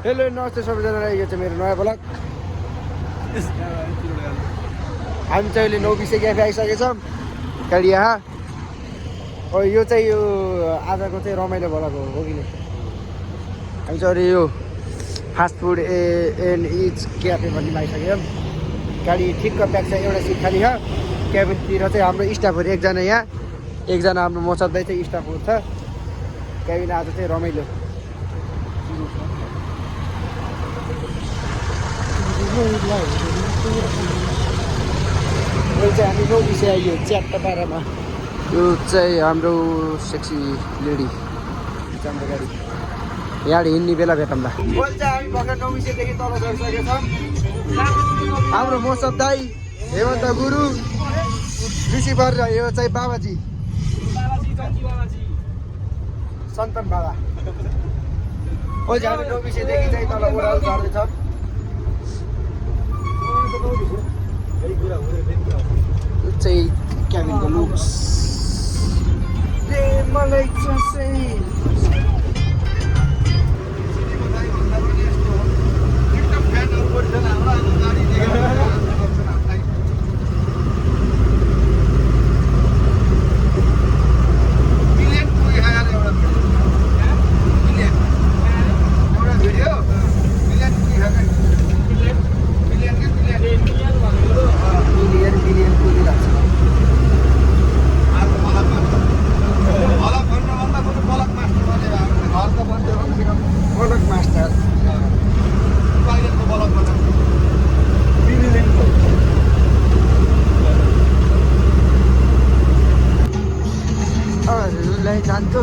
Hello नमस्ते सबैजनालाई, यो चाहिँ मेरो नयाँ ब्लग। हामी चाहिँ अहिले 9 बिसे क्याफे आइसकेछौँ गाडी यहाँ। यो चाहिँ यो आजको चाहिँ रमाइलो ब्लग हो कि नि। हामी चाहिँ अहिले यो fast food and is cafe भन्ने आइसक्यौँ। गाडी ठिक्क प्याक छ, एउटा सिट खाली छ। क्याबिनतिर चाहिँ हाम्रो स्टाफहरू एकजना यहाँ, एकजना हाम्रो मोसद दाइ चाहिँ स्टाफहरू छ। क्याबिन आज चाहिँ रमाइलो। चाहिँ हामी 9 बिसे आइयो च्याट्ट पारामा। यो चाहिँ हाम्रो सेक्सी लेडी हाम्रो गाडी यहाँ हिँड्ने बेला भेटौँला। चाहिँ हामी भर्खर 9 बिसेदेखि तल झरिसकेका छौँ। हाम्रो मोसद दाई, हेमन्त गुरु, ऋषिवर र यो चाहिँ बाबाजी सन्तन बाबा। अहिले हामी 9 बिसेदेखि चाहिँ तल ओह्रालो झर्दैछौँ। यो चाहिँ क्याबिनको लुक्स। मलाई जान्छु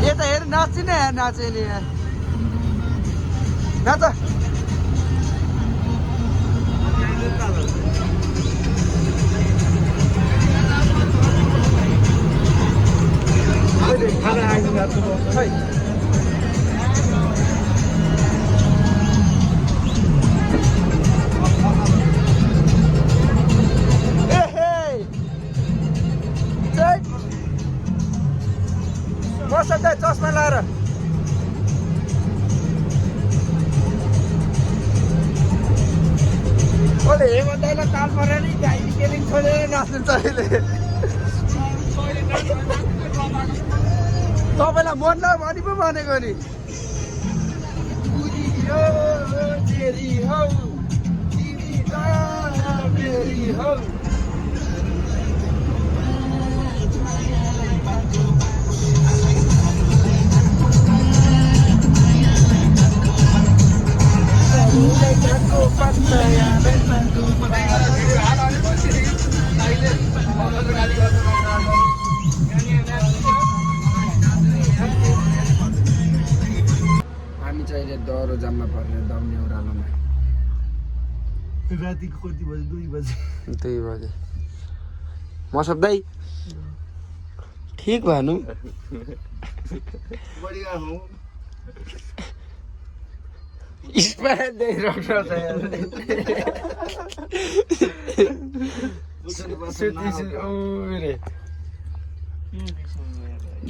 यता हेर नाच्ने यार, नाचेले यार नाच। खाना आइदिनु खै मसदै चस्मा लाएर ओले हेमन्तलाई ताल परेर नि गाई स्केलिङ छोडेर नाच्नु छ अहिले। तपाईँलाई मन ल भनी पो भनेको नि। हामी चाहिँ अहिले दह्रो जाममा परेर दाउने ओह्रालोमा। रातिको कति बजे? 2 बजे। 2 बजे। मसद दाइ ठिक भानु बढिया हौ। स्पायर दे रक्छ यार। सुति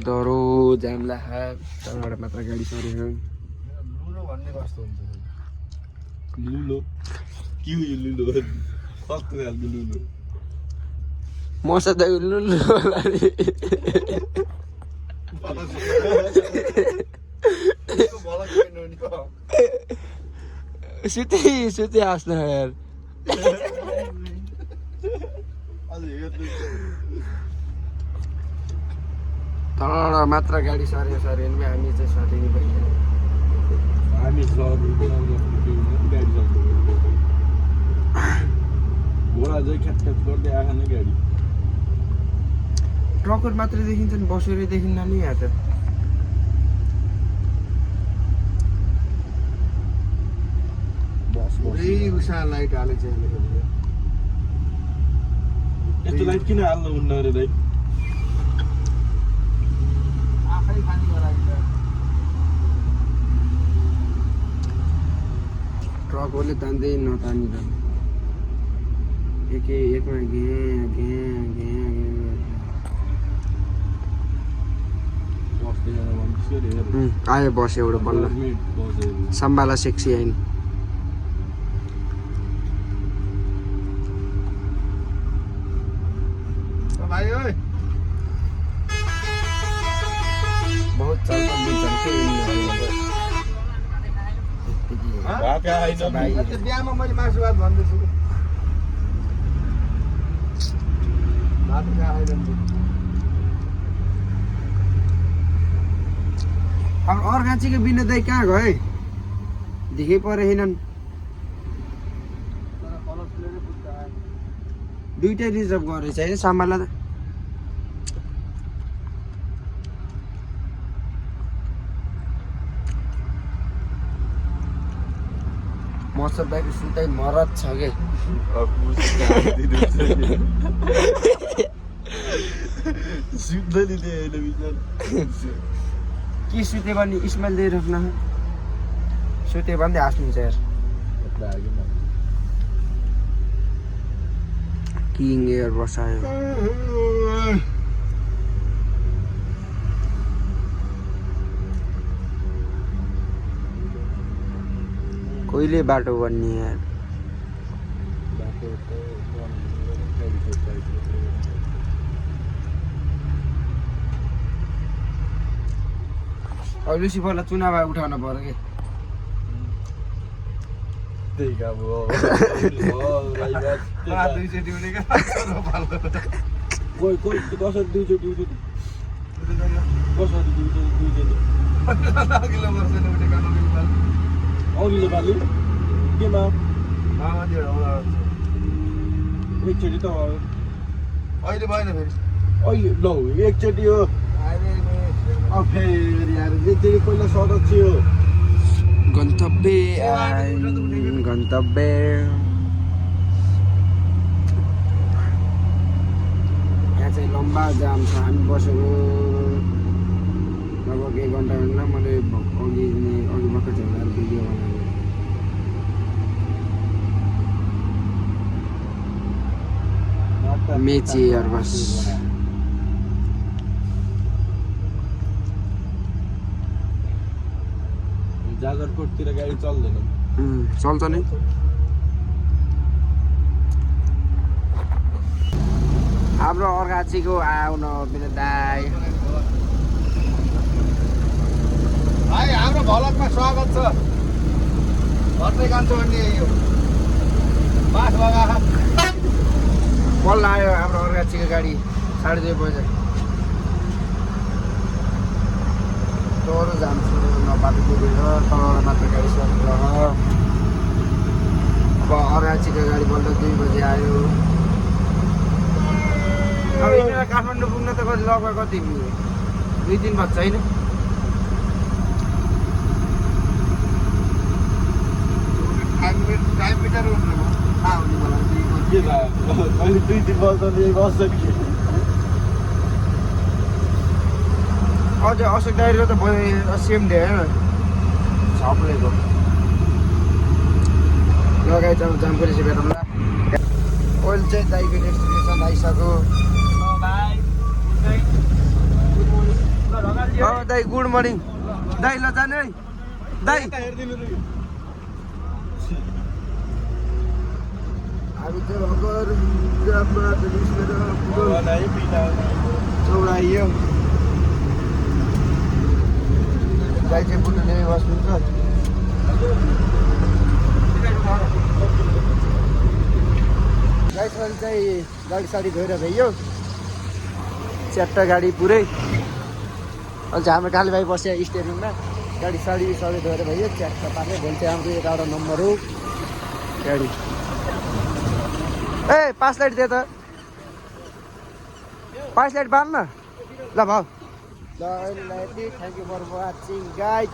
दह्रो जामला तलबाट मात्र गाडी सरेको। लुलो भन्ने कस्तो हुन्छ? लुलो के हो यो लुलो? कस्तो खालको लुलो? मसद दाइ लुलो होला नि। सुति हाँस्नु यार। तल मात्र गाडी सऱ्यो भने हामी चाहिँ सरिने भइसक्यो। हामी गाडी घोडा चाहिँ ख्याट गर्दै आएन नि गाडी। ट्रकहरू मात्रै देखिन्छ नि, बसेर देखिन्न नि यहाँ त। उषा लाइट हालेको छ। यस्तो लाइट किन हाल्नु हुन्न रे दाइ? आफै पानी गराइन्छ। ट्रकहरूले तान्दै नतानिरहनु, एकमा घ्या घ्या घ्या घ्या। बस्दै जाँदा आयो बस्यो एउटा बल्ल सम्भाला सेक्सी आइन भाइ ओइ बहुत चल्छ बिहामा मैले मासु भात भन्दैछु भात खाएन अब अर्घाँचीको बिना दाइ कहाँ गयो है देखै परेनन् दुइटै रिजर्भ गरेछ है सामाला त मर्सद दाइको सुताइ मरद छ के के सुते भने स्मेल दिइराख्न सुते भने हाँस्नुहुन्छ यार किङ एयर बसायो कहिले बाटो बन्ने यार अब लुसिफरलाई चुनाव उठाउन पर्यो कि अघिल्लो पालि केमा एकचोटि त अहिले भएन फेरि अहिले लौ एकचोटि हो फेरि यार फेरि पहिला सडक थियो गन्तव्य यहाँ चाहिँ लम्बा जाम छ हामी बसेको लगभग 1 घन्टा भन्दा मैले अघि भर्खर झगडा भिडियो बनाएको मेची एयरबस जाजरकोटतिर गाडी चल्दैन चल्छ नि हाम्रो अर्घाँचीको आउन बिना दाइ भाइ हाम्रो भलकमा स्वागत छ घट्दै कान्छ भन्ने यो बास लगा बल्ल आयो हाम्रो अर्घाँचीको गाडी 2:30 बजे टोरो जान्छु बाटो पुगेर तलबाट मात्र गाडी सर्छ अब अर्घाँचीको गाडी बल्ल 2 बजे आयो अब यिनीहरू काठमाडौँ पुग्न त कति लगभग कति 2-3 बज्छ होइन टाइम मिटर उठ्नु थाहा हुने मलाई के थाहा अहिले 2-3 बज्छ बस्छ कि अझै अशोक दाइरो त सेम डे होइन सबलेको लगाइ जाम पुलिस भेटौँला ओइल चाहिँ दाइको डेस्टिनेसन आइसक्यो दाइ गुड मर्निङ दाइ ल जाने है दाइ हामी चाहिँ भर्खर जामबाट निस्केर चौडाइयो दाइ चाहिँ पुग्नु ल्याइ बस्नुहुन्छ गाइसले चाहिँ गाडी साडी धोएर भइयो च्याट्टा गाडी पुरै अहिले चाहिँ हाम्रो काली भाइ बस्यो स्टेरिङमा गाडी साडी सबै धोएर भइयो च्याट्टा पार्ने भोलि चाहिँ हाम्रो 11 नम्बर हो गाडी ए 5 लाइट दे त 5 लाइट बाल्न ल भाउ ल अहिले thank you for watching guys